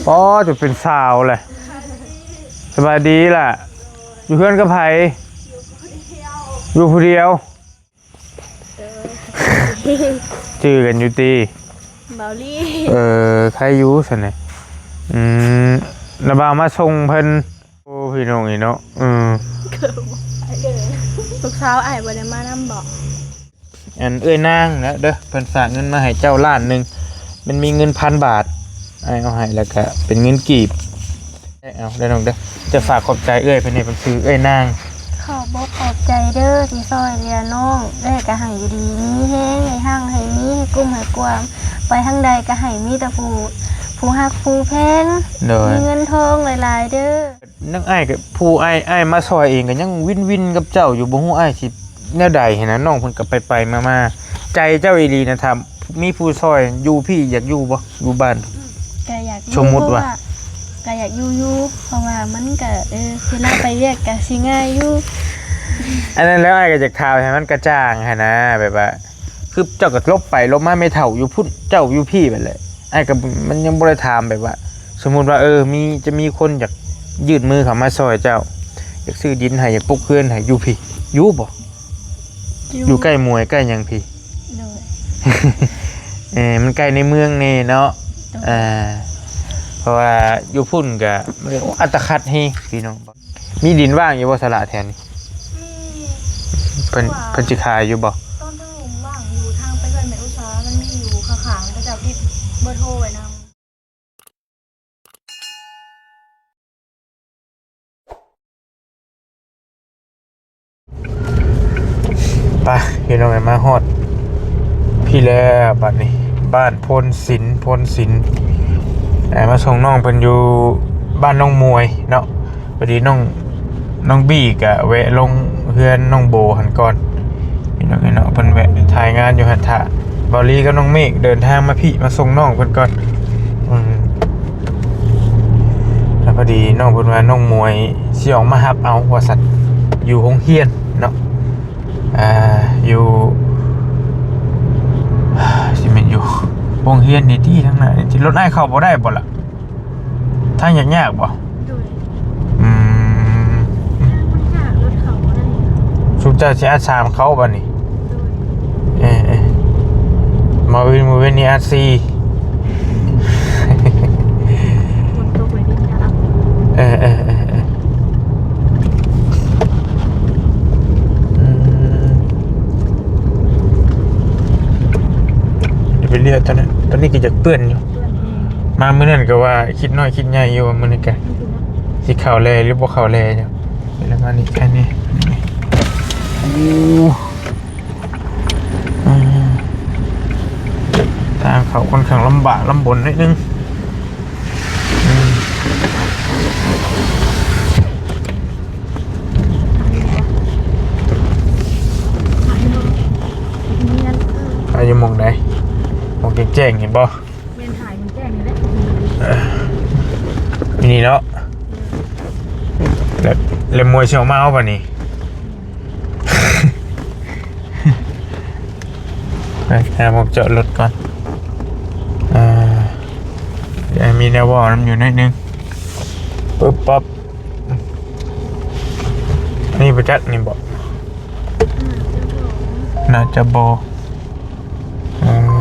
ອໍ ຈະເປັນສາວແຫຼະ. ສະບາຍດີລະ. ຢູ່ເຮືອນກັບໃຜ? ຢູ່ຜູ້ດຽວ. ຈື່ກັນຢູ່ຕິ? ເບົາລີ. ເອີ ໃຄຢູ່ຊັ້ນນະ. ອືມ ລະບ່າວມາສົ່ງເພິ່ນ. ໂອ້ ພີ່ນ້ອງອີເນາະ. ເອີ ລູກສາວອ້າຍບໍ່ໄດ້ມານຳບໍ? ອັນເອື້ອຍນາງນະເດີ ເພິ່ນຝາກເງິນມາໃຫ້ເຈົ້າລ້ານໜຶ່ງ ມັນມີເງິນພັນບາດ ອ້າຍເອົາໃຫ້ ແລ້ວກະເປັນເງິນກີບ. ເອົາເດີນ້ອງເດີ ຈະຝາກຂອບໃຈເອື້ອຍເພິ່ນໃຫ້ ເພິ່ນຊື່ເອື້ອຍນາງ. ຂອບອົກຂອບໃຈເດີທີ່ຊ່ອຍເຫຼືອນ້ອງ. ເອື້ອຍກະໃຫ້ຢູ່ດີມີແຮງ ໃຫ້ຮັ່ງໃຫ້ມີ ໃຫ້ກຸ້ມໃຫ້ກວ້າງ ໄປທາງໃດກະໃຫ້ມີແຕ່ຜູ້ ຜູ້ຮັກຜູ້ແພງ. ໂດຍ. ມີເງິນທອງຫຼາຍໆເດີ. ນາງອ້າຍກໍ ຜູ້ອ້າຍ ອ້າຍມາຊ່ອຍເອງກໍຍັງວິນໆກັບເຈົ້າຢູ່ ບໍ່ຮູ້ອ້າຍຊິແນວໃດຫັ້ນນະ. ນ້ອງເພິ່ນກໍໄປໆມາໆ ໃຈເຈົ້າອີ່ຫຼີນະ. ຖ້າມີຜູ້ຊ່ອຍຢູ່ພີ້ ຢາກຢູ່ບໍ່? ຢູ່ບ້ານ ກໍຢາກຢູ່. ສົມມຸດວ່າ ເພາະວ່າ ກໍຢາກຢູ່ຢູ່ ເພາະວ່າມັນກໍ ເອີ ເວລາໄປວຽກກໍຊິງ່າຍຢູ່. ອັນນັ້ນແຫຼະ ອ້າຍກໍຢາກຖາມໃຫ້ມັນກະຈ່າງຫັ້ນນະ ແບບວ່າ ຄືເຈົ້າກໍຫຼົບໄປຫຼົບມາ ແມ່ເຖົ້າຢູ່ພຸ້ນ ເຈົ້າຢູ່ພີ້ ແບບແຫຼະ. ອ້າຍກໍ ມັນຍັງບໍ່ໄດ້ຖາມແບບວ່າ ສົມມຸດວ່າ ເອີ ມີ ຈະມີຄົນຢາກຍື່ນມືເຂົ້າມາຊ່ອຍເຈົ້າ ຢາກຊື້ດິນໃຫ້ ຢາກປຸກເຮືອນໃຫ້ ຢູ່ພີ້ ຢູ່ບໍ່? ຢູ່ ຢູ່ໃກ້ມວຍໃກ້ຫຍັງພີ້? ໂດຍ. ເອີ ມັນໃກ້ໃນເມືອງແດ່ເນາະ. ໂດຍ. ອ່າ ເພາະວ່າຢູ່ພຸ້ນກໍ ໂອ້ ອັດຕະຄັດແຮງພີ່ນ້ອງ. ມີດິນວ່າງຢູ່ບໍ່ສະຫຼະແຖວນີ້? ມີ. ເພິ່ນ ເພິ່ນຊິຂາຍຢູ່ບໍ່? ຕອນທາງລຸ່ມວ່າງຢູ່ ທາງໄປເຮືອນແມ່ອຸດສາ ມັນມີຢູ່ຂ້າງໆ ເຂົາເຈົ້າຕິດເບີໂທໄວ້ນຳ. ໄປພີ່ນ້ອງເອີຍ ມາຮອດພີ້ແລ້ວ. ບັດນີ້ບ້ານໂພນສິນ ໂພນສິນ. ອ່າ ມາສົ່ງນ້ອງເພິ່ນຢູ່ບ້ານນ້ອງມວຍເນາະ. ພໍດີນ້ອງ ນ້ອງບີກະແວະລົງເຮືອນນ້ອງໂບຫັ້ນກ່ອນພີ່ນ້ອງເອີຍເນາະ. ເພິ່ນແວະຖ່າຍງານຢູ່ຫັ້ນ. ຖ້າເບົາລີກັບນ້ອງເມກເດີນທາງມາພີ້ ມາສົ່ງນ້ອງເພິ່ນກ່ອນ. ອືມ ແລ້ວພໍດີນ້ອງເພິ່ນວ່ານ້ອງມວຍຊິອອກມາຮັບເອົາວ່າຊັ້ນ ຢູ່ໂຮງຮຽນເນາະ. ອ່າ ຢູ່ ຊິແມ່ນຢູ່ໂຮງຮຽນນີ້ຕິ ທາງໜ້ານີ້ຕິ. ລົດອ້າຍເຂົ້າບໍ່ໄດ້ບໍ່ລະ? ທາງຍາກໆບໍ່? ໂດຍ. ອືມ ທາງມັນຍາກ ລົດເຂົ້າບໍ່ໄດ້. ຊຸມເຈົ້າຊິອັດສາມເຂົ້າບັດນີ້? ໂດຍ. ເອີ ເອີ ມາວິນ ມື້ເວັນນີ້ອັດສີ່. ຝົນຕົກເລີຍຕິ. ເອີ ເອີ ເອີ ເອີ ອືມ ດຽວໄປເລືອກຕົວນັ້ນ ຕົວນີ້ກໍຢາກເປື້ອນຢູ່. ມາມື້ນັ້ນກໍວ່າຄິດນ້ອຍຄິດໃຫຍ່ຢູ່ ວ່າມື້ນີ້ກະຊິເຂົ້າແລຫຼືບໍ່ເຂົ້າແລຢູ່. ແລ້ວມານີ້ ແຄ່ນີ້. ໂອ້ ອືມ ທາງເຂົ້າຂ້ອນຂ້າງລຳບາກລຳບົນໜ້ອຍໜຶ່ງ. ອືມ ຂາຍຢູ່ໝ່ອງໃດ? ໝ່ອງແຈ້ງໆນີ້ບໍ່? ແມ່ນ ຂາຍໝ່ອງແຈ້ງນີ້ແຫຼະ. ເອີ ຢູ່ນີ້ເນາະ. ແລ້ວ ແລ້ວມວຍຊິອອກມາເອົາບັດນີ້. ໄປຫາໝ່ອງຈອດລົດກ່ອນ. ອ່າ ມີແນວເວົ້ານຳຢູ່ໜ້ອຍໜຶ່ງ. ປຶບປັບ. ອັນນີ້ບໍ່ຈັກນີ້ບໍ່? ໜ້າຈະບໍ່. ອືມ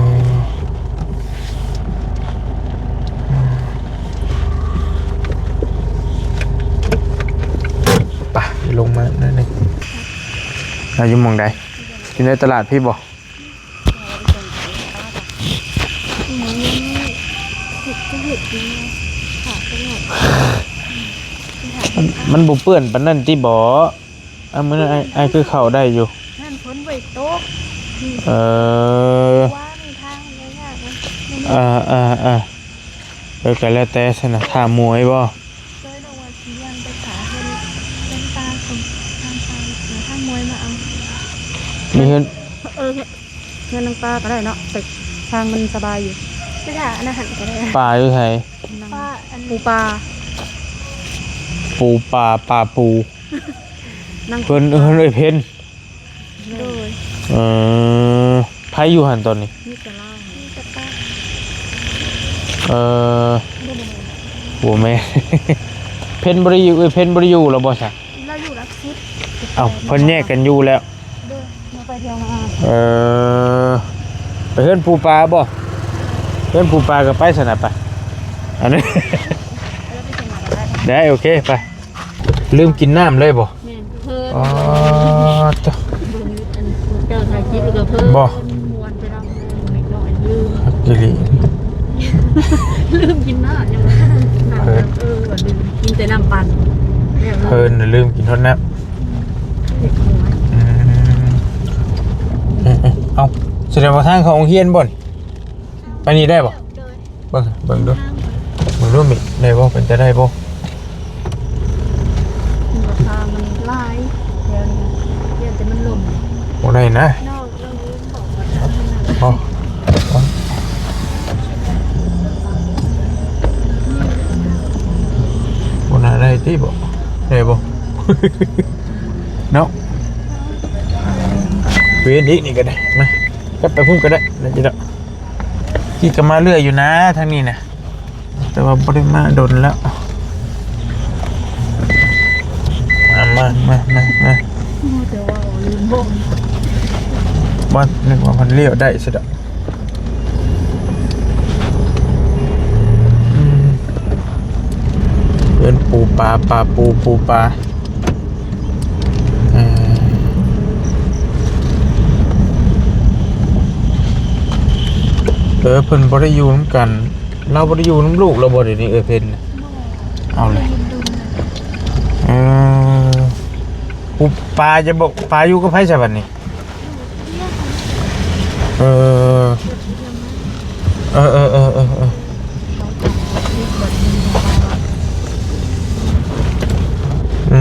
ໄປ ລົງມາໜ້ອຍໜຶ່ງ. ເຮົາຢູ່ໝ່ອງໃດ? ຢູ່ໃນຕະຫຼາດພີ້ບໍ່? ມັນ ມັນບໍ່ເປື້ອນປານນັ້ນຕິບໍ? ອາ ມື້ນັ້ນອ້າຍ ອ້າຍຄືເຂົ້າໄດ້ຢູ່. ນັ້ນຝົນບໍ່ຕົກ. ເອີ ວ່ານີ້ທາງມັນຍາກນະ. ເອີ ເອີ ເອີ ເອີ ກໍແລ້ວແຕ່ຊັ້ນນະ. ຖ້າມວຍບໍ່? ໂດຍ ນ້ອງວ່າຊິຍ່າງໄປຖ້າເພິ່ນ ເພິ່ນຕາຄົນທາງໄປ ເອີ ຖ້າມວຍມາເອົາ. ມີເຮືອນ ເອີ ເຮືອນນ້ອງປາກໍໄດ້ເນາະ ແຕ່ທາງມັນສະບາຍຢູ່. ໄປຖ້າອັນນັ້ນຫັ້ນກໍໄດ້. ປາຢູ່ໃສ? ນາງ ປາ ອັນ ປູປາ ປູປາ ປາປູ. ນາງ ເພິ່ນ ເພິ່ນເອື້ອຍເພັນ. ໂດຍ. ເອີ ໃຜຢູ່ຫັ້ນຕອນນີ້? ມີແຕ່ລາວ ມີແຕ່ປ້າ. ເອີ ບໍ່ ບໍ່ ບໍ່ ບໍ່ແມ່ນ ເພັນບໍ່ໄດ້ຢູ່ ເອີຍ ເພັນບໍ່ໄດ້ຢູ່ແລ້ວບໍ່ຊະ? ລາວຢູ່ຫຼັກສິບ. ເອົ້າ ເພິ່ນແຍກກັນຢູ່ແລ້ວ. ໂດຍ ມາໄປທ່ຽວມາ. ເອີ ໄປເຮືອນປູປາບໍ່? ເຮືອນປູປາກໍໄປຊັ້ນນະ ໄປ ອັນນີ້ ໄດ້ ໂອເຄ ໄປ. ລືມກິນນ້ຳເລີຍບໍ່? ແມ່ນ ເພີ້ນ. ອໍ ໂທ້ ເບິ່ງອັນເຈົ້າຖ່າຍຄລິບແລ້ວກໍເພີ້ນ ບໍ່ ມ່ວນໄປນຳເລີຍ ເດັກນ້ອຍລືມ ຄັກອີ່ຫຼີ ລືມກິນນ້ຳ ຍັງວ່ານ້ຳ ເອີ ເອີ ວ່າລືມກິນແຕ່ນ້ຳປັ່ນ ແລ້ວເລີຍ ເພີ້ນ ລືມກິນຮອດນ້ຳ ເດັກນ້ອຍ. ອືມ ເອີ ເອີ ເອົ້າ ສະແດງວ່າທາງເຂົ້າໂຮງຮຽນບໍ່ນີ້? ໄປນີ້ໄດ້ບໍ່? ໂດຍ ເບິ່ງ ເບິ່ງດູ ເບິ່ງດູມີໄດ້ບໍ່? ເປັນຕາໄດ້ບໍ່? ລາຄາມັນຫຼາຍແຖວນີ້ ຢ້ານແຕ່ມັນລົ້ມ. ບໍ່ໄດ້ນະ ນ້ອງ ນ້ອງລືມບອກວ່າ ອໍ ອໍ ບໍ່ໜ້າໄດ້ຕິ ບໍ່ໄດ້ບໍ່? ເນາະ ເວັນອີກນີ້ກໍໄດ້ ມາ ກັບໄປພຸ້ນກໍໄດ້ ໄດ້ຢູ່ດອກ. ກີ້ກໍມາເລື້ອຍຢູ່ນະທາງນີ້ນະ ແຕ່ວ່າບໍ່ໄດ້ມາດົນແລ້ວ. ມາ ມາ ມາ ມາ ມາ ໂອ້ ແຕ່ວ່າລືມບອກ ວ່ານຶກວ່າມັນລ້ຽວໄດ້ຊະດອກ. ອືມ ເປັນປູປາ ປາປູ ປູປາ. ເອີ ເອີ ເພິ່ນບໍ່ໄດ້ຢູ່ນຳກັນ ລາວບໍ່ໄດ້ຢູ່ນຳລູກລາວບໍ່ ດຽວນີ້ ເອື້ອຍເພັນນະ? ບໍ່ ເອົາແຫຼະ ບໍ່ໄດ້ຢູ່ນຳ ເອີ ປູປາຈະບໍ່ ປາຢູ່ກັບໃຜຊະບັດນີ້? ເອີ ເອີ ເອີ ເອີ ເອີ ເອີ ອື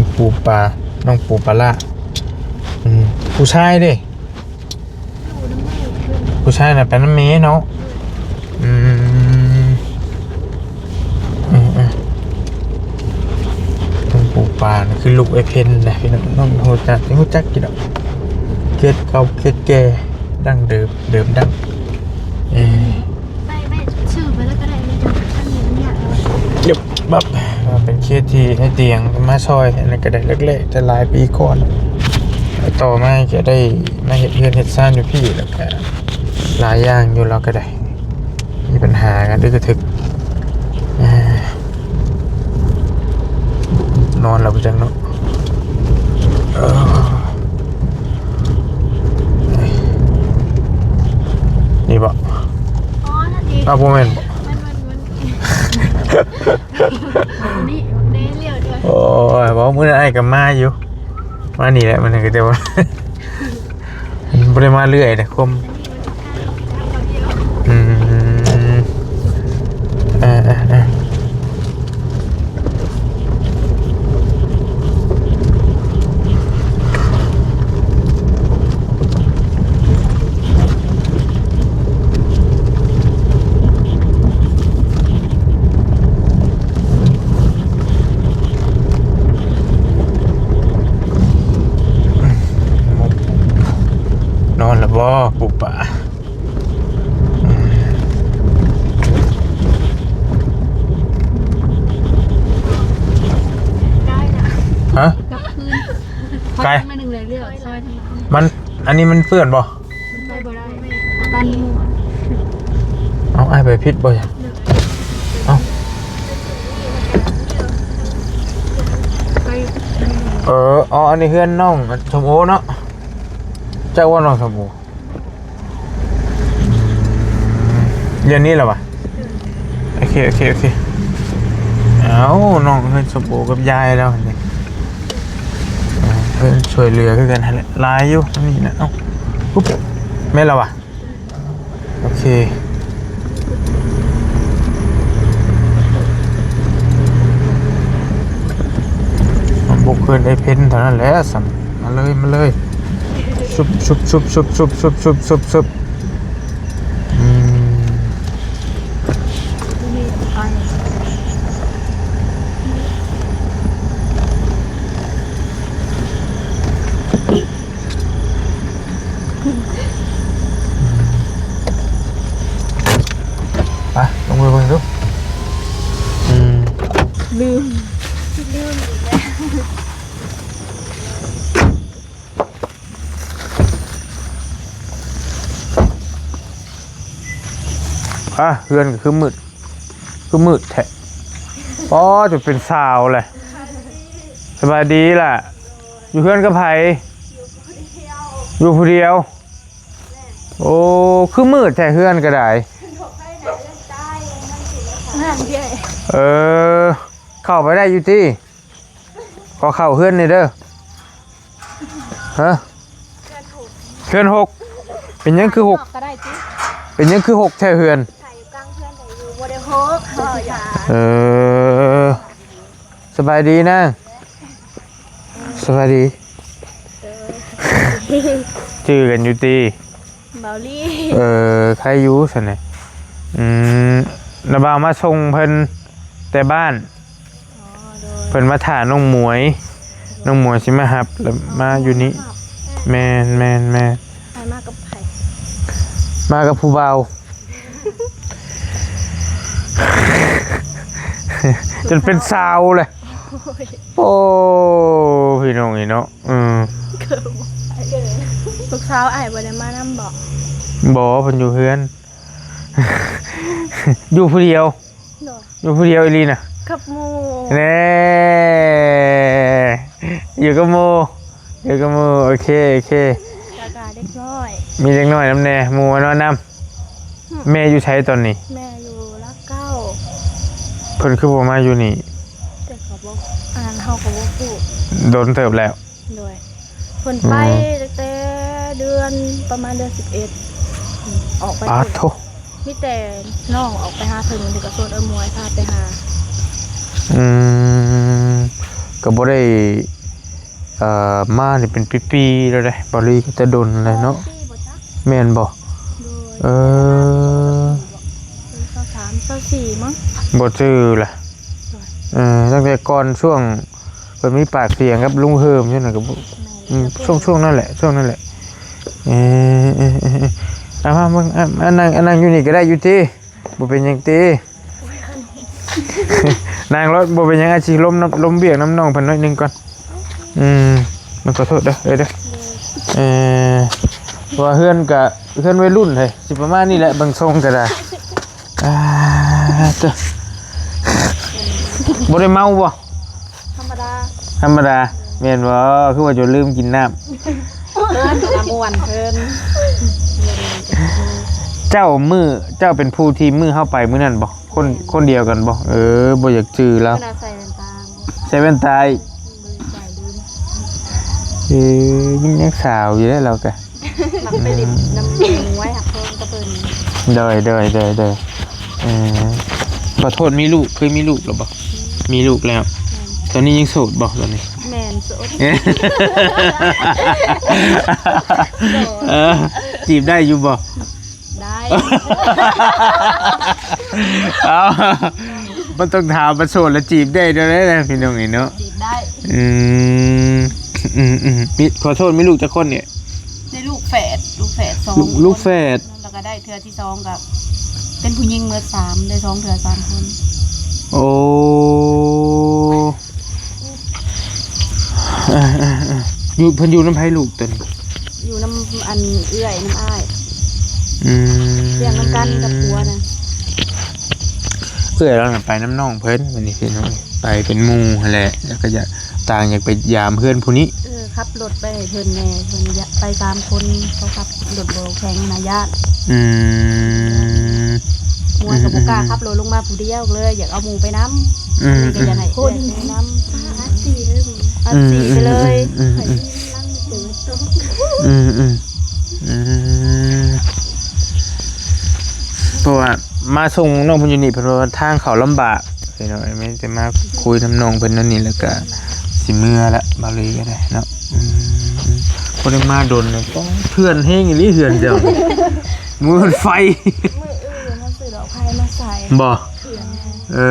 ມ ປູປາ ນ້ອງປູປາລ້າ ອືມ ຜູ້ຊາຍເດ້? ຜູ້ຊາຍນະໄປນຳແມ່ເນາະ. ອືມ ເອີ ເອີ ນ້ອງປູປານະ ຄືລູກອ້າຍເພັນນະພີ່ນ້ອງ ນ້ອງຮູ້ຈັກ ຮູ້ຈັກຢູ່ດອກ ເຂດເກົ່າເຂດແກ່ ດັ້ງເດີມ ເດີມດັ້ງ ເອີ ໄປ ໄປ ຊື່ໄປແລ້ວກໍໄດ້ ມັນຈະ ອັນນີ້ມັນຍາກແລ້ວ ເອີ ບັບ ເປັນເຂດທີ່ອ້າຍຕຽງມາຊ່ອຍ ອັນນັ້ນກໍໄດ້ ແລກໆ ແຕ່ຫຼາຍປີກ່ອນ ແລ້ວຕໍ່ມາກໍໄດ້ມາເຮັດເຮືອນເຮັດຊານຢູ່ພີ້ ແລ້ວກໍຫຼາຍຢ່າງຢູ່ ລາວກໍໄດ້ ມີບັນຫາກັນ ອຶກກະທຶກ ເອີ ນອນແລ້ວບໍ່ຈັກເນາະ ເອີ ນີ້ບໍ່? ອໍ ນັ້ນເອງ ອ້າວ ບໍ່ແມ່ນບໍ່? ມັນ ມັນ ມັນ ນີ້ ເດ້ ລ້ຽວ ໂອ້ຍ ເວົ້າມື້ນັ້ນອ້າຍກໍມາຢູ່ ມານີ້ແຫຼະ ມັນກໍຈະວ່າ ບໍ່ໄດ້ມາເລື້ອຍເດ້ ຄວາມ ອືມ ເອີ ເອີ ເອີ ນອນແລ້ວບໍ່ ປູປາ? ອືມ ຮະ? ກັບຄືນ ໄກ ມັນ ອັນນີ້ມັນເປື້ອນບໍ່? ໄປບໍ່ໄດ້ ຕັນໝູ່ ເອົ້າ ອ້າຍໄປຜິດບໍ່? ເອົ້າ ໄປ ເອີ ອໍ ອັນນີ້ເຮືອນນ້ອງສົມໂອເນາະ ຈັກວ່ານ້ອງສົມໂອ ອືມ ດຽວນີ້ແຫຼະຫວາ? ໂອເຄ ໂອເຄ ໂອເຄ ເອົ້າ ນ້ອງເຮືອນສົມໂອກັບຍາຍລາວຫັ້ນເດ ເອີ ເພິ່ນຊ່ວຍເຫຼືອຄືກັນຫັ້ນແຫຼະ ຫຼາຍຢູ່ອັນນີ້ນະ ເອົ້າ ປຸບ ແມ່ນລະຫວາ? ໂອເຄ ມາບຸກເຮືອນອ້າຍເພັນເທົ່ານັ້ນແຫຼະຊັ້ນ ມາເລີຍ ມາເລີຍ ຊຸບ ຊຸບ ຊຸບ ຊຸບ ອືມ. ອືມ ອ່ະ ເຮືອນກໍຄືມືດ ຄືມືດແທ້. ອໍ ຈົນເປັນສາວແຫຼະ. ສະບາຍດີລະ. ຢູ່ເຮືອນກັບໃຜ? ຢູ່ຜູ້ດຽວ. ໂອ້ ຄືມືດແທ້ເຮືອນກໍໄດ້. ເອີ ເຂົ້າໄປໄດ້ຢູ່ຕິ? ຂໍເຂົ້າເຮືອນແດ່ເດີ. ຮະ? ເຮືອນຫົກ. ເປັນຫຍັງຄືຫົກ? ເປັນຫຍັງຄືຫົກແທ້ເຮືອນ? ເອີ ສະບາຍດີນາງ. ສະບາຍດີ. ຈື່ກັນຢູ່ຕິ? ເບົາລີ. ເອີ ໃຄຢູ່ຊັ້ນນະ. ອືມ ລະບ່າວມາສົ່ງເພິ່ນແຕ່ບ້ານ. ອໍ ໂດຍ. ເພິ່ນມາຖ້ານ້ອງໝວຍ ນ້ອງໝວຍຊິມາຮັບ ແລ້ວມາຢູ່ນີ້. ອໍ ມາຮັບ. ແມ່ນໆໆ. ໃຜມາກັບໃຜ? ມາກັບຜູ້ບ່າວ. ຈົນເປັນສາວແຫຼະ. ໂອ້ຍ ໂອ້ ພີ່ນ້ອງເອີຍເນາະ. ເອີ ລູກສາວອ້າຍບໍ່ໄດ້ມານຳບໍ? ບໍ່ ເພິ່ນຢູ່ເຮືອນ. ຢູ່ຜູ້ດຽວ. ໂດຍ. ຢູ່ຜູ້ດຽວອີ່ຫຼີນະ? ກັບໝູ່. ແນ່ ຢູ່ກັບໝູ່ ຢູ່ກັບໝູ່. ໂອເຄ ໂອເຄ. ແລ້ວກະເດັກນ້ອຍ ມີເດັກນ້ອຍນຳແດ່. ໝູ່ມານອນນຳ. ຫຶ ແມ່ຢູ່ໃສຕອນນີ້? ແມ່ຢູ່ລາວເກົ້າ. ເພິ່ນຄືບໍ່ມາຢູ່ນີ້? ແຕ່ກໍບໍ່ ອັນນັ້ນເຮົາກໍບໍ່ຮູ້. ດົນເຕີບແລ້ວ. ໂດຍ. ເພິ່ນໄປ ອືມ ຕັ້ງແຕ່ເດືອນ ປະມານເດືອນສິບເອັດ ອອກໄປ. ປາດໂທ. ມີແຕ່ນ້ອງອອກໄປຫາເພິ່ນ ເພິ່ນກໍຊວນເອື້ອຍໝວຍພາໄປຫາ. ອືມ ກໍບໍ່ໄດ້ ເອີ ມານີ້ເປັນປີໆແລ້ວເດ້ ບໍ່ລີ ກໍແຕ່ດົນແລ້ວເນາະ. ສອງປີບໍ່ຈັກ. ແມ່ນບໍ່? ໂດຍ. ເອີ ຊາວສາມ ຊາວສີ່ ມັ້ງ ບໍ່ຈື່ລະ. ໂດຍ. ເອີ ຕັ້ງແຕ່ກ່ອນຊ່ວງ ເພິ່ນມີປາກສຽງກັບລຸງເຮີມຢູ່ນັ້ນກໍບໍ່ ແມ່ນ ອືມ ແຕ່ເພິ່ນ ຊ່ວງ ຊ່ວງນັ້ນແຫຼະ ຊ່ວງນັ້ນແຫຼະ. ເອີ ເອີ ເອີ ເອີ ເອົາມາເບິ່ງ ອາ ອາ ນັ່ງ ອາ ນັ່ງຢູ່ນີ້ກໍໄດ້ຢູ່ຕິ? ບໍ່ເປັນຫຍັງຕິ? ນັ່ງໂລດ ບໍ່ເປັນຫຍັງ. ອາ ຊິລົມນຳ ລົມວຽກນຳນ້ອງເພິ່ນໜ້ອຍໜຶ່ງກ່ອນ. ອືມ ມັນຂໍໂທດເດີ ເອີຍເດີ. ເອີ ເພາະວ່າເຮືອນກະ ເຮືອນໄວລຸ້ນເຮີ້ຍ ຊິປະມານນີ້ແຫຼະ ເບິ່ງຊົງກໍໄດ້. ອ່າ ເຕີ ບໍ່ໄດ້ເມົາບໍ່? ທຳມະດາ ທຳມະດາ. ແມ່ນບໍ່? ຄືວ່າຈະລືມກິນນ້ຳ. ເອີ້ນອາມ່ວນເພິ່ນ. ເຈົ້າ ມື້ ເຈົ້າເປັນຜູ້ທີ່ມື້ເຮົາໄປມື້ນັ້ນບໍ່? ຄົນ ແມ່ນ ຄົນດຽວກັນບໍ່? ເອີ ບໍ່ຢາກຈື່ລາວ. ເພິ່ນເອົາໃສ່ແວ່ນຕາ. ໃສ່ແວ່ນຕາອີກ. ເອີ ຍັງ ຍັງສາວຢູ່ເດ້ລາວກະ. ມັກໄປຫຼິ້ນນຳໝູ່ໄວ້ຮັກແພງກັບເພິ່ນ. ໂດຍ ໂດຍ ໂດຍ ໂດຍ. ເອີ ຂໍໂທດ ມີລູກ ເຄີຍມີລູກແລ້ວບໍ່? ອືມ ມີລູກແລ້ວ. ແມ່ນ. ຕອນນີ້ຍັງໂສດບໍ່ຕອນນີ້? ແມ່ນ ໂສດ. ເອີ ຈີບໄດ້ຢູ່ບໍ່? ໄດ້. ເອົາ ມັນຕ້ອງຖາມວ່າໂສດແລ້ວຈີບໄດ້ແນວໃດນະ ພີ່ນ້ອງເອີຍເນາະ? ຈີບໄດ້. ອືມ ອືມໆ ມີ ຂໍໂທດ ມີລູກຈັກຄົນນີ້? ໄດ້ລູກແຝດ ລູກແຝດສອງ ລູກ ລູກແຝດ. ແລ້ວກໍໄດ້ເທື່ອທີ່ສອງກໍເປັນຜູ້ຍິງໝົດສາມ ໄດ້ສອງເທື່ອສາມຄົນ. ໂອ້ ເອີໆໆ ຢູ່ ເພິ່ນຢູ່ນຳໃຜລູກຕົວນີ້? ຢູ່ນຳ ອັນ ເອື້ອຍ ນຳອ້າຍ. ອືມ ລ້ຽງນຳກັນກັບຜົວນະ. ເອື້ອຍລາວນະໄປນຳນ້ອງເພິ່ນ ມື້ນີ້ພີ່ນ້ອງ ໄປເປັນໝູ່ຫັ້ນແຫຼະ ແລ້ວກໍຢາກ ຕ່າງຢາກໄປຢາມເຮືອນຜູ້ນີ້. ເອີ ຂັບລົດໄປໃຫ້ເພິ່ນແດ່ ເພິ່ນຢາກໄປສາມຄົນ ເຂົາຂັບລົດບໍ່ແຂງນະ ຢ້ານ. ອືມ ໝວຍກໍບໍ່ກ້າ ອືມໆໆ ຂັບລົດລົງມາຜູ້ດຽວ ເລີຍຢາກເອົາໝູ່ໄປນຳ. ອືມ ເລີຍກໍຢາກໃຫ້ ອືມ ເອື້ອຍໄປນຳ. ອັດສີເລີຍ ອັດສີໄປເລີຍ. ອືມໆໆ ອືມໆ ອືມ ເພາະວ່າມາສົ່ງນ້ອງເພິ່ນຢູ່ນີ້ ເພິ່ນວ່າທາງເຂົ້າລຳບາກ. ພີ່ນ້ອງ ມີແຕ່ມາຄຸຍນຳນ້ອງເພິ່ນນັ້ນນີ້ ແລ້ວກະຊິເມືອລະ ບ່າວລີກໍໄດ້ເນາະ. ອືມ ບໍ່ໄດ້ມາດົນເນາະ ເຖື່ອນແຮງອີ່ຫຼີເຮືອນເຈົ້າ. ມື້ໄຟ ມື້ອື່ນເຮົາຊື້ດອກໄຟມາໃສ່. ບໍ່? ເຖື່ອນ. ເອີ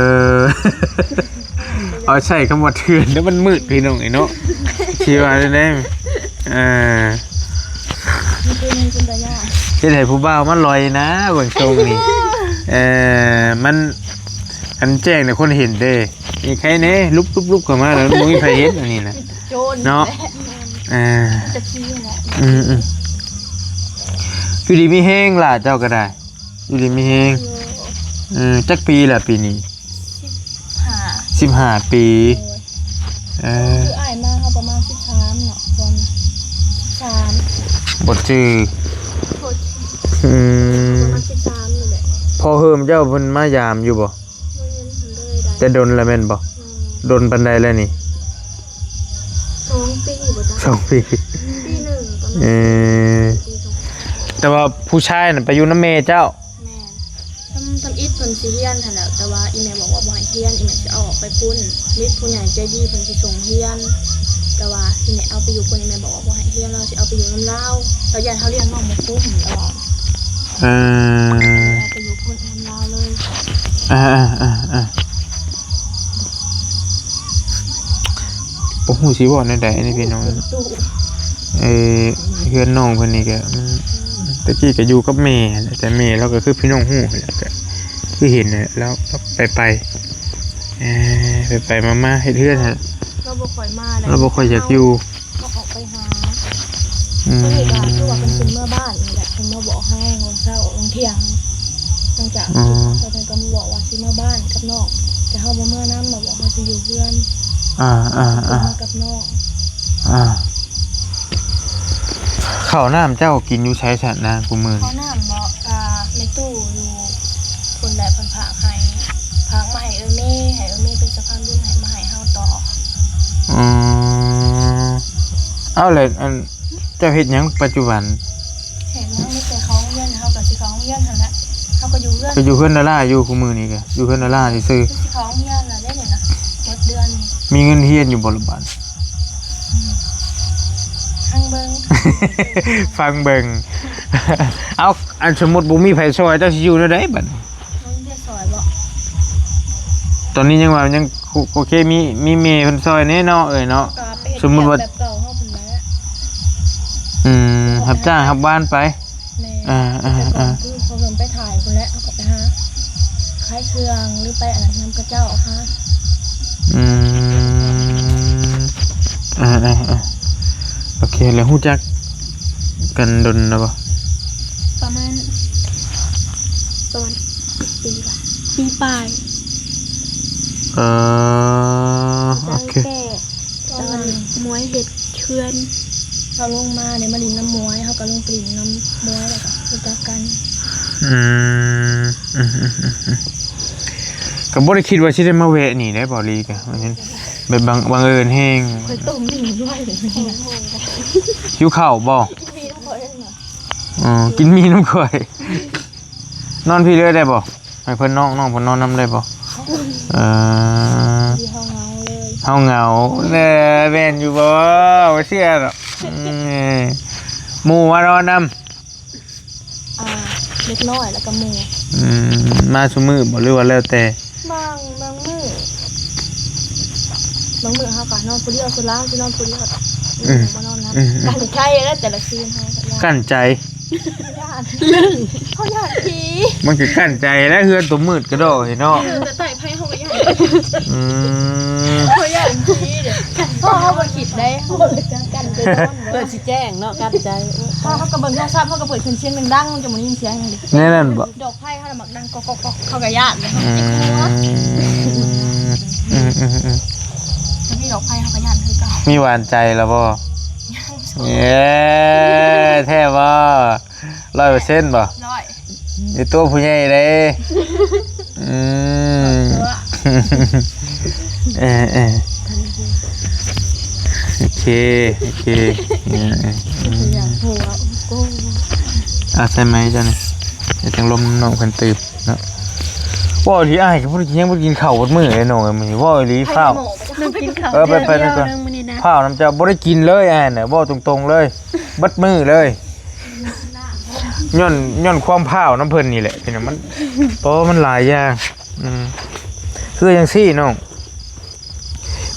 ເອົາໃຊ້ຄຳວ່າເຖື່ອນແລ້ວມັນມືດ ພີ່ນ້ອງເອີຍເນາະ. ຊິວ່າແນວໃດ? ເອີ ເຮັດໃຫ້ຜູ້ບ່າວມາລອຍນະ ເບິ່ງຊົງນີ້. ເອີ ມັນ ຄັນແຈ້ງນະຄົນເຫັນເດ້. ນີ້ໃຄແດ່ ລຸບໆໆ ເຂົ້າມາແລ້ວບໍ່ມີໃຜເຫັນອັນນີ້ນະ. ໂຈນເນາະ. ເອີ ຈັກຊີ້ແຫຼະ. ອືມໆ ຢູ່ດີມີແຮງຫຼ້າເຈົ້າກໍໄດ້. ຢູ່ດີມີແຮງ. ໂອ້ ເອີ ຈັກປີລະປີນີ້? ສິບຫ້າ ສິບຫ້າປີ. ໂດຍ ເອີ ຄືອ້າຍມາເຮົາປະມານສິບສາມເນາະ ຕອນສິບສາມ ບໍ່ຈື່. ໂທດ ອືມ ປະມານສິບສາມນີ້ແຫຼະ. ພໍ່ເຮີມເຈົ້າເພິ່ນມາຢາມຢູ່ບໍ່? ບໍ່ເຫັນເພິ່ນເລີຍໄດ໋. ແຕ່ດົນລະແມ່ນບໍ່? ແມ່ນ. ດົນປານໃດແລ້ວນີ້? ສອງປີບໍ່ຈັກ ສອງປີ ປີໜຶ່ງປະມານ. ເອີ ປີສອງ ແຕ່ວ່າຜູ້ຊາຍນັ້ນໄປຢູ່ນຳແມ່ເຈົ້າ? ແມ່ນ. ທຳ ທຳອິດເພິ່ນຊິຮຽນຫັ້ນແຫຼະ ແຕ່ວ່າອີ່ແມ່ບອກວ່າບໍ່ໃຫ້ຮຽນ ອີ່ແມ່ຊິເອົາອອກໄປພຸ້ນ ມີຜູ້ໃຫຍ່ໃຈດີເພິ່ນຊິສົ່ງຮຽນ ແຕ່ວ່າອີ່ແມ່ເອົາໄປຢູ່ພຸ້ນ ອີ່ແມ່ບອກວ່າບໍ່ໃຫ້ຮຽນ ລາວຊິເອົາໄປຢູ່ນຳລາວ ລາວຢ້ານເຮົາລ້ຽງນ້ອງບໍ່ກຸ້ມ ລາວວ່າ. ເອີ ເອົາໄປຢູ່ພຸ້ນນຳລາວເລີຍ. ເອີ ເອີ ເອີ ເອີ ບໍ່ຮູ້ຊິເວົ້າແນວໃດນີ້ພີ່ນ້ອງ. ເອີ ເຮືອນນ້ອງເພິ່ນນີ້ກະ ອືມ ແຕ່ກີ້ກະຢູ່ກັບແມ່ຫັ້ນແຫຼະ ແຕ່ແມ່ລາວກະຄືພີ່ນ້ອງຮູ້ຫັ້ນແຫຼະ ກະຄືເຫັນຫັ້ນແຫຼະ ລາວໄປໄປ ເອີ ໄປໄປມາມາເຮັດເຮືອນຫັ້ນ ລາວບໍ່ຄ່ອຍມາ ລາວບໍ່ຄ່ອຍຢາກຢູ່. ເຮົາອອກໄປຫາ ອືມ ເພິ່ນກະຄືວ່າເພິ່ນຊິເມືອບ້ານນີ້ແຫຼະ ເພິ່ນມາບອກເຮົາຕອນເຊົ້າຕອນທ່ຽງ ຫຼັງຈາກ ອືມ ເພິ່ນກະມາບອກວ່າຊິເມືອບ້ານກັບນ້ອງ ແຕ່ເຮົາບໍ່ເມືອນຳ ມາບອກເຮົາຊິຢູ່ເຮືອນ. ອາ ເພິ່ນມາກັບນ້ອງ. ອາ ເຂົ້ານ້ຳເຈົ້າກິນຢູ່ໃສຊັ້ນນະ ຄູ່ມື້ນີ້? ເຂົ້ານ້ຳເບາະ ກະແມ່ຕູ້ຢູ່ພຸ້ນແຫຼະ ເພິ່ນຝາກໃຫ້ ຝາກມາໃຫ້ເອື້ອຍເມ ໃຫ້ເອື້ອຍເມເປັນສະພານບຸນໃຫ້ ມາໃຫ້ເຮົາຕໍ່. ອໍ ເອົາແລ້ວ ອັນ ເຈົ້າເຮັດຫຍັງປັດຈຸບັນ? ເຮັດຫຍັງ ມີແຕ່ເຂົ້າໂຮງຮຽນ ເຮົາກະຊິເຂົ້າໂຮງຮຽນຫັ້ນແຫຼະ ເຮົາກະຢູ່ເຮືອນ ກະຢູ່ເຮືອນດາລາຢູ່ ຄູ່ມື້ນີ້ກະຢູ່ເຮືອນດາລາຊື່ໆ. ຊິເຂົ້າໂຮງຮຽນແລ້ວເດ້ນີ້ນະ ໝົດເດືອນ. ມີເງິນຮຽນຢູ່ບໍ່ລະບາດ? ອືມ ຟັງເບິ່ງ ຟັງເບິ່ງ. ເອົາ ອັນສົມມຸດບໍ່ມີໃຜຊ່ອຍ ເຈົ້າຊິຢູ່ແນວໃດບັດນີ້? ບໍ່ມີໃຜຊ່ອຍເບາະ? ຕອນນີ້ຍັງວ່າຍັງ ໂອ ໂອເຄ ມີ ມີແມ່ເພິ່ນຊ່ອຍແດ່ເນາະ ເອີຍເນາະ. ກະໄປເຮັດ ສົມມຸດວ່າ ວຽກແບບເກົ່າເຮົາພຸ້ນແຫຼະ. ອືມ ຮັບຈ້າງຮັບວານໄປ. ແມ່ນ. ອ່າ ແຕ່ກ່ອນ ອ່າ ຄືເຂົາເລີ່ມໄປຖ່າຍພຸ້ນແຫຼະ ເຮົາກະໄປຫາຂາຍເຄື່ອງ ຫຼືໄປອັນນັ້ນນຳເຂົາເຈົ້າຫັ້ນ. ອືມ ອ່າ ໂອເຄ ແລ້ວຮູ້ຈັກກັນດົນແລ້ວບໍ່? ປະມານ ປະມານປີ ປີປາຍ. ເອີ ໂອເຄ ແຕ່ຕອນມວຍເຮັດເຮືອນ ເຮົາລົງມາໄດ້ມາຫຼິ້ນນຳມວຍ ເຮົາກະລົງໄປຫຼິ້ນນຳມວຍ ແລ້ວກະຮູ້ຈັກກັນ. ອືມ ອືມ ກະບໍ່ໄດ້ຄິດວ່າຊິໄດ້ມາແວະນີ້ເດ້ ເບົາຫຼີກະ ແບບບັງ ບັງເອີນແຮງ. ຂ້ອຍຕົ້ມໜຶ່ງດ້ວຍ ຫິວເຂົ້າບໍ່? ກິນໝີ່ນຳຂ້ອຍ. ອໍ ກິນໝີ່ນຳຂ້ອຍ. ນອນພີ້ເລີຍໄດ້ບໍ່? ໃຫ້ເພິ່ນນອນ ນ້ອງເພິ່ນນອນນຳໄດ້ບໍ່? ເອີ ເຮົາເຫງົາເລີຍ ເຮົາເຫງົາແຫຼະ. ແມ່ນຢູ່ບໍ່? ບໍ່ເຊື່ອດອກ. ອືມ ໝູ່ມານອນນຳ? ອ່າ ເດັກນ້ອຍແລ້ວກະໝູ່. ອືມ ມາຊຸມື້ບໍ່ ຫຼືວ່າແລ້ວແຕ່? ບາງ ບາງມື້ ບາງມື້ເຮົາກະນອນຜູ້ດຽວ ສ່ວນຫຼາຍຊິນອນຜູ້ດຽວ. ອືມ ມານອນນຳ ອືມ ກັ້ນໃຈແລ້ວແຕ່ລະຄືນເຮົາກະຢ້ານ ກັ້ນໃຈ. ຢ້ານ ເຮົາຢ້ານຜີ. ມັນກະກັ້ນໃຈແຫຼະ ເຮືອນໂຕມືດກະດອກເນາະ. ເອີ ແຕ່ໃຕ້ໄພເຮົາກະຢ້ານ. ອືມ ເຮົາຢ້ານຜີເດ້ ເຮົາ ເຮົາບໍ່ຄິດໄດ້ ເຮົາກະກັ້ນໃຈນອນ. ເປີດຊິແຈ້ງເນາະ ກັ້ນໃຈ. ເຮົາ ເຮົາກະເບິ່ງໂທລະສັບ ເຮົາກະເປີດຂຶ້ນສຽງດັງໆ ມັນຈະບໍ່ໄດ້ຍິນສຽງຫຍັງເດ້. ແນວນັ້ນບໍ່? ດອກໄພເຮົາລະມັກດັງກອກໆໆ ເຮົາກະຢ້ານເດ້ ເຮົາກະເຈັບຫົວ. ອືມ ອືມ ອືມ ອືມ ຄັນມີດອກໄພເຮົາກະຢ້ານຄືເກົ່າ. ມີຫວານໃຈລະບໍ່? ຍັງ. ເອີ ແທ້ບໍ່? ຮ້ອຍເປີເຊັນບໍ່? ຮ້ອຍ. ຢູ່ໂຕະຜູ້ໃຫຍ່ເດ້. ອືມ ເອີ ເອີ ໂອເຄ ໂອເຄ. ເອີ ເອີ ອືມ ອາ ໃສ່ໄມເຈົ້ານີ້ ຈັ່ງລົມນ້ອງເພິ່ນຕື່ມເນາະ. ເວົ້າອີ່ຫຼີ ອ້າຍກະບໍ່ໄດ້ກິນຫຍັງ ບໍ່ໄດ້ກິນເຂົ້າເບິດມື້ເດ້ນ້ອງເອີຍ ມື້ນີ້. ເວົ້າອີ່ຫຼີ ຟ້າວ ເອີ ໄປ ໄປ ໄປ ຟ້າວນຳເຈົ້າ ບໍ່ໄດ້ກິນເລີຍ ອ້າຍນະ ເວົ້າຕົງໆເລີຍ ເບິດມື້ເລີຍ. ຍ້ອນ ຍ້ອນຄວາມພ້າວນຳເພິ່ນນີ້ແຫຼະ ພີ່ນ້ອງ ມັນ ເພາະວ່າມັນຫຼາຍຢ່າງ. ອືມ ຄືຈັ່ງຊີ້ນ້ອງ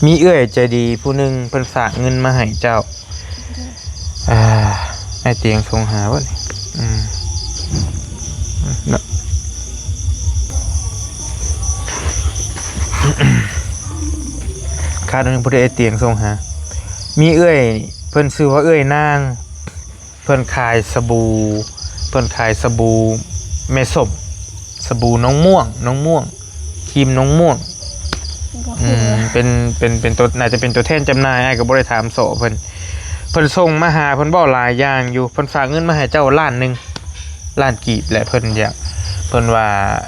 ມີເອື້ອຍໃຈດີຜູ້ໜຶ່ງ ເພິ່ນຝາກເງິນມາໃຫ້ເຈົ້າ. ອ່າ ອ້າຍຕຽງສົ່ງຫາບໍ່ນີ້? ອືມ ເນາະ ຂາດໜຶ່ງ ຜູ້ໃດອ້າຍຕຽງສົ່ງຫາ? ມີເອື້ອຍ ເພິ່ນຊື່ວ່າເອື້ອຍນາງ ເພິ່ນຂາຍສະບູ ເພິ່ນຂາຍສະບູແມ່ສົ້ມ. ສະບູໜອງມ່ວງ ໜອງມ່ວງ ຄຣີມໜອງມ່ວງ. ບໍ່ຮູ້ ອືມ ເປັນ ເປັນ ເປັນຕົວ ໜ້າຈະເປັນຕົວແທນຈຳໜ່າຍ. ອ້າຍກໍບໍ່ໄດ້ຖາມສໍ້ເພິ່ນ. ເພິ່ນສົ່ງມາຫາ ເພິ່ນເວົ້າຫຼາຍຢ່າງຢູ່. ເພິ່ນຝາກເງິນມາໃຫ້ເຈົ້າລ້ານໜຶ່ງ ລ້ານກີບ ແລະ ເພິ່ນຢາກ ເພິ່ນວ່າ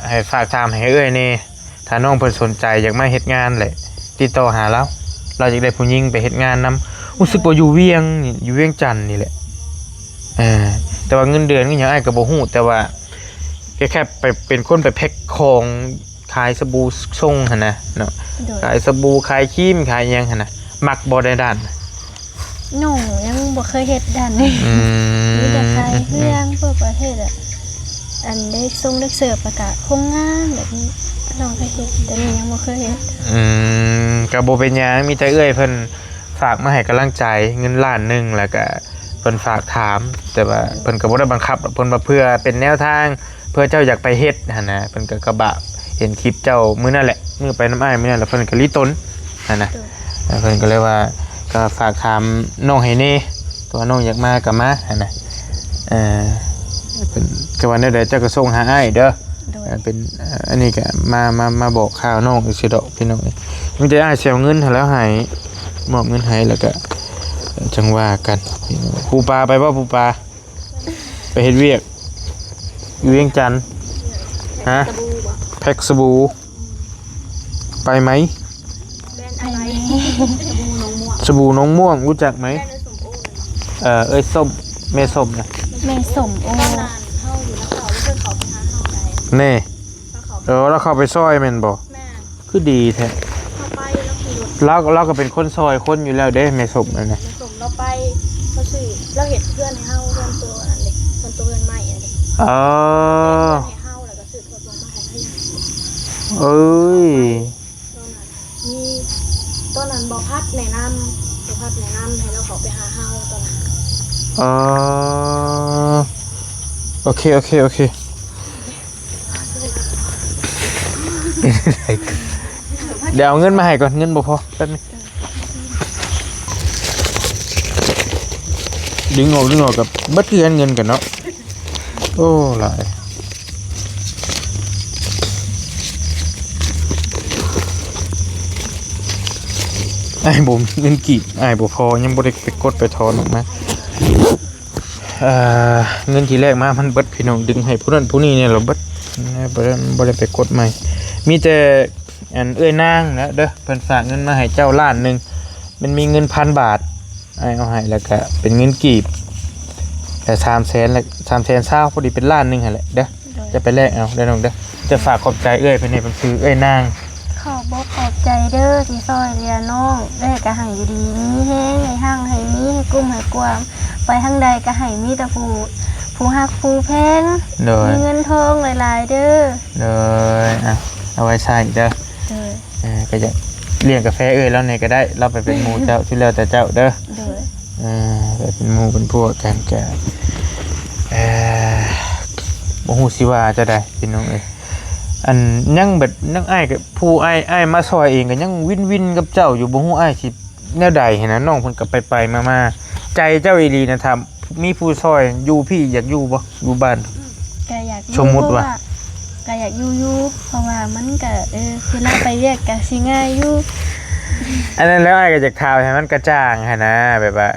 ໃຫ້ຝາກຖາມໃຫ້ເອື້ອຍແດ່. ຖ້ານ້ອງເພິ່ນສົນໃຈຢາກມາເຮັດງານແຫຼະ ຕິດຕໍ່ຫາລາວ. ລາວຢາກໄດ້ຜູ້ຍິງໄປເຮັດງານນຳ. ຮູ້ສຶກວ່າຢູ່ວຽງນີ້ ຢູ່ວຽງຈັນນີ້ແຫຼະ. ເອີ ແຕ່ວ່າເງິນເດືອນເງິນຫຍັງອ້າຍກໍບໍ່ຮູ້ ແຕ່ວ່າແຄ່ໄປ ເປັນຄົນໄປແພັກຂອງ ຂາຍສະບູສົ່ງຫັ້ນນະເນາະ. ໂດຍ ຂາຍສະບູ ຂາຍຄຣີມ ຂາຍຫຍັງຫັ້ນນະ. ມັກບໍ່ໃນດ້ານ? ນ້ອງຍັງບໍ່ເຄີຍເຮັດດ້ານນີ້. ອືມ ມີແຕ່ຂາຍເຄື່ອງ ອືມ ພວກປະເພດ ແບບ ອັນເດັກສົ່ງເດັກເສີບ ແລ້ວກະໂຮງງານແບບນີ້ ນ້ອງເຄີຍເຮັດ ແຕ່ນີ້ຍັງບໍ່ເຄີຍເຮັດ. ອືມ ກໍບໍ່ເປັນຫຍັງ ມີແຕ່ເອື້ອຍເພິ່ນຝາກມາໃຫ້ກຳລັງໃຈ ເງິນລ້ານໜຶ່ງ ແລ້ວກະເພິ່ນຝາກຖາມ ແຕ່ວ່າເພິ່ນກໍບໍ່ໄດ້ບັງຄັບດອກ. ເພິ່ນວ່າເພື່ອເປັນແນວທາງ ເພື່ອເຈົ້າຢາກໄປເຮັດຫັ້ນນະ. ເພິ່ນກໍກະບະເຫັນຄລິບເຈົ້າມື້ນັ້ນແຫຼະ ມື້ໄປນຳອ້າຍມື້ນັ້ນ ແລ້ວເພິ່ນກໍລີຕົນຫັ້ນນະ. ໂດຍ ເອີ ເພິ່ນກໍເລີຍວ່າ ກໍຝາກຖາມນ້ອງໃຫ້ແດ່ ຕົວນ້ອງຢາກມາກໍມາຫັ້ນນະ. ເອີ ເພິ່ນກໍວ່າແນວໃດເຈົ້າກໍສົ່ງຫາອ້າຍເດີ. ໂດຍ ເອີ ເປັນ ເອີ ອັນນີ້ກໍມາ ມາ ມາບອກຂ່າວນ້ອງຊື່ໆດອກ ພີ່ນ້ອງເອີຍ. ມີແຕ່ອ້າຍຊິເອົາເງິນຫັ້ນແລ້ວໃຫ້ ມອບເງິນໃຫ້ ແລ້ວກໍ ເອີ ຈັ່ງວ່າກັນ. ປູປາໄປບໍ່ ປູປາ? ໄປເຮັດວຽກຢູ່ວຽງຈັນ. ຮະ? ສະບູບໍ່? ແພັກສະບູ. ໄປໄໝ? ແບຣນອະໄລ? ສະບູໜອງມ່ວງ. ສະບູໜອງມ່ວງ ຮູ້ຈັກໄໝ? ແບຣນເອື້ອຍສົ້ມໂອ. ເອີ ເອື້ອຍສົ້ມ ແມ່ສົ້ມນະ ແມ່ສົ້ມໂອ. ຕອນນັ້ນເຮົາຢູ່ນຳເຂົາ ເພິ່ນເຂົ້າໄປຫາເຮົາໄດ໋. ແນ່ ເອີ ລາວເຂົ້າໄປຊ່ອຍແມ່ນບໍ່? ແມ່ນ. ຄືດີແທ້. ເຂົ້າໄປແລ້ວຂີ່ລົດ ລາວ ລາວກໍເປັນຄົນຊ່ອຍຄົນຢູ່ແລ້ວເດ້ ແມ່ສົມນັ້ນນະ. ແມ່ສົມລາວໄປ ລາວຊື້ ລາວເຮັດເຮືອນໃຫ້ເຮົາ ເຮືອນໂຕນັ້ນເດ້ ເຮືອນໂຕເຮືອນໃໝ່ນັ້ນເດ້. ອໍ ເຮັດເຮືອນໃຫ້ເຮົາ ແລ້ວກໍຊື້ລົດລົງມາໃຫ້ເຮົາ. ເອີຍ ຕອນນັ້ນມີ ຕອນນັ້ນບໍ່ພັດແນະນຳ ບໍ່ພັດແນະນຳໃຫ້ລາວເຂົ້າໄປຫາເຮົາຕອນນັ້ນ. ອໍ ໂອເຄ ໂອເຄ ໂອເຄ. ດຽວເອົາເງິນມາໃຫ້ກ່ອນ ເງິນບໍ່ພໍ ແປັບໜຶ່ງ. ດຶງອອກ ດຶງອອກກັບເບິດຄືກັນ ເງິນກັນເນາະ. ໂອ້ ຫຼາຍ ອ້າຍບໍ່ມີເງິນກີບ ອ້າຍບໍ່ພໍ ຍັງບໍ່ໄດ້ໄປກົດໄປຖອນອອກມາ. ເອີ ເງິນທີ່ແລກມາມັນເບິດ ພີ່ນ້ອງ ດຶງໃຫ້ຜູ້ນັ້ນຜູ້ນີ້ແດ່ລະເບິດ ບໍ່ໄດ້ ບໍ່ໄດ້ໄປກົດໃໝ່. ມີແຕ່ ອັນ ເອື້ອຍນາງນະເດີ ເພິ່ນຝາກເງິນມາໃຫ້ເຈົ້າລ້ານໜຶ່ງ ມັນມີເງິນພັນບາດ ອ້າຍເອົາໃຫ້ ແລ້ວກະເປັນເງິນກີບ ແລ້ວສາມແສນ ແລ້ວສາມແສນຊາວ ພໍດີເປັນລ້ານໜຶ່ງຫັ້ນແຫຼະເດີ. ໂດຍ ຈະໄປແລກເອົາເດີນ້ອງເດີ. ຈະຝາກຂອບໃຈເອື້ອຍເພິ່ນແດ່ ເພິ່ນຊື່ເອື້ອຍນາງ. ຂໍບອກຂອບໃຈເດີທີ່ຊ່ອຍເຫຼືອນ້ອງ. ເອື້ອຍກໍໃຫ້ຢູ່ດີມີແຮງ ໃຫ້ຮັ່ງໃຫ້ມີ ໃຫ້ກຸ້ມໃຫ້ກວ້າງ ໄປທາງໃດກໍໃຫ້ມີແຕ່ຜູ້ ຜູ້ຮັກຜູ້ແພງ. ໂດຍ ມີເງິນທອງຫຼາຍໆເດີ. ໂດຍ ອ່ະ ເອົາໄວ້ໃຊ້ເດີ. ໂດຍ ເອີ ກໍຢາກລ້ຽງກາແຟເອື້ອຍລາວແດ່ກໍໄດ້ ລາວໄປເປັນໝູ່ເຈົ້າ ສຸດແລ້ວແຕ່ເຈົ້າເດີ. ໂດຍ ເອີ ໄປເປັນໝູ່ເປັນພວກກັນກະ ເອີ ບໍ່ຮູ້ຊິວ່າຈັ່ງໃດ ພີ່ນ້ອງເອີຍ. ອັນ ຍັງແບບ ຍັງ ອ້າຍກໍ ຜູ້ອ້າຍ ອ້າຍມາຊ່ອຍເອງກໍຍັງວິນໆກັບເຈົ້າຢູ່ ບໍ່ຮູ້ອ້າຍຊິແນວໃດຫັ້ນນະ. ນ້ອງເພິ່ນກໍໄປໆມາໆ ໃຈເຈົ້າອີ່ຫຼີນະ ຖ້າມີຜູ້ຊ່ອຍຢູ່ພີ້ ຢາກຢູ່ບໍ່ ຢູ່ບ້ານ? ກໍຢາກຢູ່ ສົມມຸດວ່າ ເພາະວ່າ ກໍຢາກຢູ່ຢູ່ ເພາະວ່າມັນກໍ ເອີ ເວລາໄປວຽກກໍຊິງ່າຍຢູ່. ອັນນັ້ນແຫຼະ ອ້າຍກໍຢາກຖາມໃຫ້ມັນກະຈ່າງຫັ້ນນະ ແບບວ່າ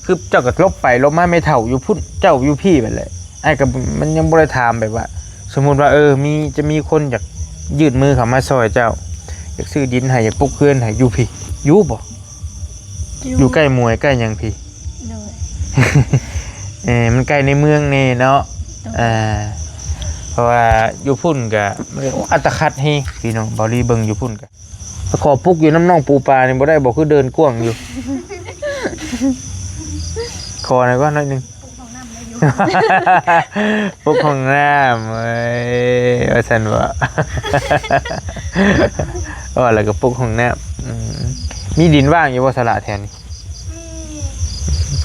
ຄືເຈົ້າກໍຫຼົບໄປຫຼົບມາ ແມ່ເຖົ້າຢູ່ພຸ້ນ ເຈົ້າຢູ່ພີ້ ແບບແຫຼະ. ອ້າຍກໍ ມັນຍັງບໍ່ໄດ້ຖາມ ແບບວ່າ ສົມມຸດວ່າ ເອີ ມີ ຈະມີຄົນຢາກຍື່ນມືເຂົ້າມາຊ່ອຍເຈົ້າ ຢາກຊື້ດິນໃຫ້ ຢາກປຸກເຮືອນໃຫ້ ຢູ່ພີ້ ຢູ່ບໍ່? ຢູ່ ຢູ່ໃກ້ມວຍໃກ້ຫຍັງພີ້. ໂດຍ ເອີ ມັນໃກ້ໃນເມືອງແດ່ເນາະ. ໂດຍ ເອີ ເພາະວ່າຢູ່ພຸ້ນກະ ໂອ້ ອັດຕະຄັດແຮງ ພີ່ນ້ອງ ເບົາລີເບິ່ງຢູ່ພຸ້ນກະ ຂໍປຸກຢູ່ນຳນ້ອງປູປານີ້ບໍ່ໄດ້ບໍ່ ຄືເດີນກວ້າງຢູ່. ຂໍໜ້ອຍກ່ອນໜ້ອຍໜຶ່ງ ປຸກຫ້ອງນ້ຳ ເອີຍ ວ່າຊັ້ນເບາະ. ເວົ້າແລ້ວກໍປຸກຫ້ອງນ້ຳ. ອືມ ມີດິນວ່າງຢູ່ບໍ່ສະຫຼະແຖວນີ້? ມີ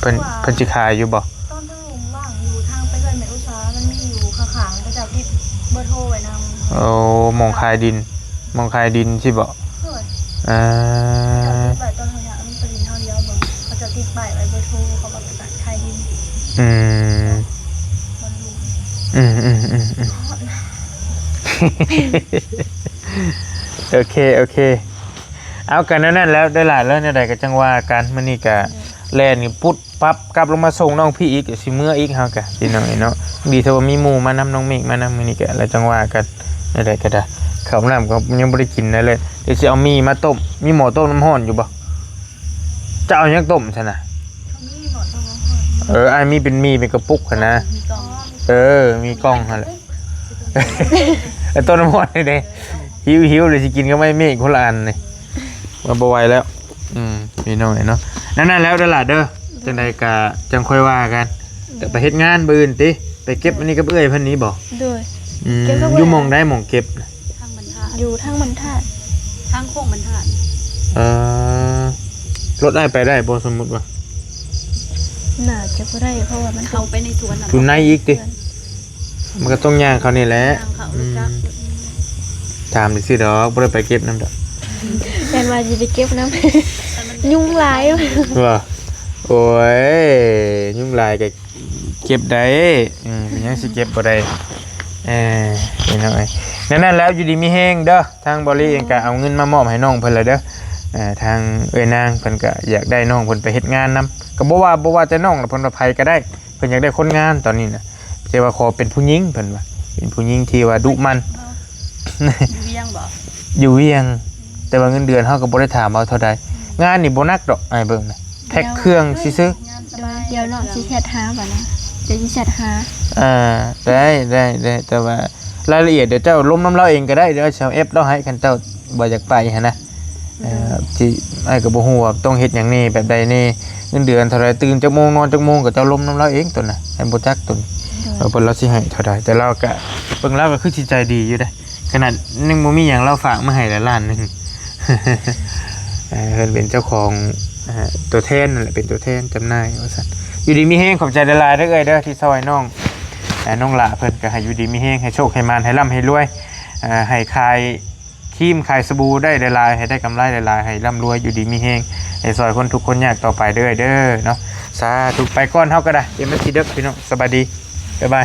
ເພິ່ນ ເພິ່ນຊິຂາຍຢູ່ບໍ່? ຕອນເທິງວ່າງຢູ່ ທາງໄປເຮືອນແມ່ອຸດສາ ມັນມີຢູ່ຂ້າງໆ ເຂົາເຈົ້າຕິດເບີໂທໄວ້ນຳ. ໂອ້ ໝ່ອງຂາຍດິນ ໝ່ອງຂາຍດິນຊີ້ເບາະ? ໂດຍ ອ່າ ເຂົາເຈົ້າຕິດໄວ້ຕອນເຮົາຢາກ ມັນໄປດິນເຮົາດຽວເບິ່ງ ເຂົາເຈົ້າຕິດປ້າຍໄວ້ເບີໂທ ເຂົາວ່າຂາຍດິນ. ອືມ ບໍ່ຮູ້ ອືມໆໆໆ. ໂອເຄ ໂອເຄ ເອົາ ກັນແນວນັ້ນແລ້ວເດີຫຼ້າເດີ ແນວໃດກໍຈັ່ງວ່າກັນ. ມື້ນີ້ກໍແລ່ນນີ້ປຸບປັບກັບລົງມາສົ່ງນ້ອງພີ້ອີກ ຊິເມືອອີກເຮົາກະ ພີ່ນ້ອງເອີຍເນາະ. ດີແຕ່ວ່າມີໝູ່ມານຳ ນ້ອງເມກມານຳ ມື້ນີ້ກະ ແລ້ວຈັ່ງວ່າກັນ. ແນວໃດກໍໄດ້ ເຂົ້ານ້ຳກໍຍັງບໍ່ໄດ້ກິນນະເລີຍ ດຽວຊິເອົາໝີ່ມາຕົ້ມ. ມີໝໍ້ຕົ້ມນ້ຳຮ້ອນຢູ່ບໍ່? ຈະເອົາຫຍັງຕົ້ມຊັ້ນນະ? ເອີ ອ້າຍມີເປັນໝີ່ເປັນກະປຸກຫັ້ນນະ. ເອີ ມີກ່ອງຫັ້ນແຫຼະ ແລ້ວຕົ້ມນ້ຳຮ້ອນນີ້ເດ້ ຫິວໆ ເລີຍຊິກິນກັບໄອ້ເມກຄົນລະອັນນີ້ ວ່າບໍ່ໄຫວແລ້ວ. ອືມ ພີ່ນ້ອງເອີຍເນາະ ນັ້ນໆ ແລ້ວເດີຫຼ້າເດີ ຈັ່ງໃດກະຈັ່ງຄ່ອຍວ່າກັນ. ແຕ່ໄປເຮັດງານມື້ອື່ນຕິ ໄປເກັບອັນນີ້ກັບເອື້ອຍເພິ່ນນີ້ບໍ່? ໂດຍ ອືມ ຢູ່ໝ່ອງໃດໝ່ອງເກັບ? ທາງບັນທາດ ຢູ່ທາງບັນທາດ ທາງໂຄ້ງບັນທາດ. ເອີ ລົດອ້າຍໄປໄດ້ບໍ່ ສົມມຸດວ່າ? ໜ້າຈະບໍ່ໄດ້ ເພາະວ່າມັນເຂົ້າໄປໃນສວນ ຢູ່ໃນອີກຕິ? ມັນກໍຕ້ອງຍ່າງເຂົ້ານີ້ແຫຼະ ຍ່າງເຂົ້າ ອືມ ຈັກ ຖາມຊື່ໆດອກ ບໍ່ໄດ້ໄປເກັບນຳດອກ. ແມ່ນວ່າຊິໄປເກັບນຳ ຍຸງຫຼາຍ ວ່າ ໂອ້ຍ ຍຸງຫຼາຍກໍເກັບໄດ້ ອືມ ເປັນຫຍັງຊິເກັບບໍ່ໄດ້? ເອີ ພີ່ນ້ອງເອີຍ ນັ້ນໆ ແລ້ວຢູ່ດີມີແຮງເດີ. ທາງບໍລິເອງກໍເອົາເງິນມາມອບໃຫ້ນ້ອງເພິ່ນແລ້ວເດີ ເອີ ທາງເອື້ອຍນາງເພິ່ນກໍຢາກໄດ້ນ້ອງເພິ່ນໄປເຮັດງານນຳ ກໍບໍ່ວ່າ ບໍ່ວ່າແຕ່ນ້ອງລະ ເພິ່ນວ່າໃຜກໍໄດ້ ເພິ່ນຢາກໄດ້ຄົນງານຕອນນີ້ນະ ແຕ່ວ່າຂໍເປັນຜູ້ຍິງ ເພິ່ນວ່າເປັນຜູ້ຍິງທີ່ວ່າດຸໝັ່ນ. ຢູ່ວຽງບໍ່? ຢູ່ວຽງ ແຕ່ວ່າເງິນເດືອນເຮົາກໍບໍ່ໄດ້ຖາມວ່າເທົ່າໃດ. ງານນີ້ບໍ່ໜັກດອກ ອ້າຍເບິ່ງນະ ແພັກເຄື່ອງຊື່ໆ. ໂດຍ ດຽວນ້ອງຊິແຊັດຫາບັດນີ້ ດຽວຊິແຊັດຫາ. ອ່າ ໄດ້ ໄດ້ ໄດ້ ແຕ່ວ່າລາຍລະອຽດດຽວເຈົ້າລົມນຳລາວເອງກໍໄດ້ ດຽວເຮົາຊິເອັຟລາວໃຫ້ ຄັນເຈົ້າບໍ່ຢາກໄປຫັ້ນນະ. ເອີ ໂດຍ ທີ່ ອ້າຍກໍບໍ່ຮູ້ວ່າຕ້ອງເຮັດຫຍັງແດ່ ແບບໃດແດ່ ເງິນເດືອນເທົ່າໃດ ຕື່ນຈັກໂມງ ນອນຈັກໂມງ ກໍເຈົ້າລົມນຳລາວເອງໂຕນະ ອ້າຍບໍ່ຈັກໂຕນະ. ໂດຍ ເອີ ເພິ່ນລາວຊິໃຫ້ເທົ່າໃດ ແຕ່ລາວກໍ ເບິ່ງລາວກໍຄືຊິໃຈດີຢູ່ເດ້ ຂະໜາດຍັງບໍ່ມີຫຍັງລາວຝາກມາໃຫ້ລະລ້ານໜຶ່ງ. ເອີ ເພິ່ນເປັນເຈົ້າຂອງ ເອີ ຕົວແທນນັ້ນແຫຼະ ເປັນຕົວແທນຈຳໜ່າຍວ່າຊັ້ນ. ຢູ່ດີມີແຮງ ຂອບໃຈຫຼາຍໆເດີເອື້ອຍເດີ ທີ່ຊ່ອຍນ້ອງ ເອີ ນ້ອງຫຼ້າເພິ່ນ ກໍໃຫ້ຢູ່ດີມີແຮງ ໃຫ້ໂຊກໃຫ້ໝານ ໃຫ້ລ່ຳໃຫ້ລວຍ ເອີ ໃຫ້ຂາຍ ຄຣີມຂາຍສະບູໄດ້ຫຼາຍໆ ໃຫ້ໄດ້ກຳໄລຫຼາຍໆ ໃຫ້ລ່ຳລວຍ ຢູ່ດີມີແຮງ ໃຫ້ຊ່ອຍຄົນທຸກຄົນຍາກຕໍ່ໄປເດີ ເດີເນາະ. ສາທຸ ໄປກ່ອນເຮົາກໍໄດ້ ດຽວມັນຊິເດິກ ພີ່ນ້ອງ ສະບາຍດີ ບາຍບາຍ.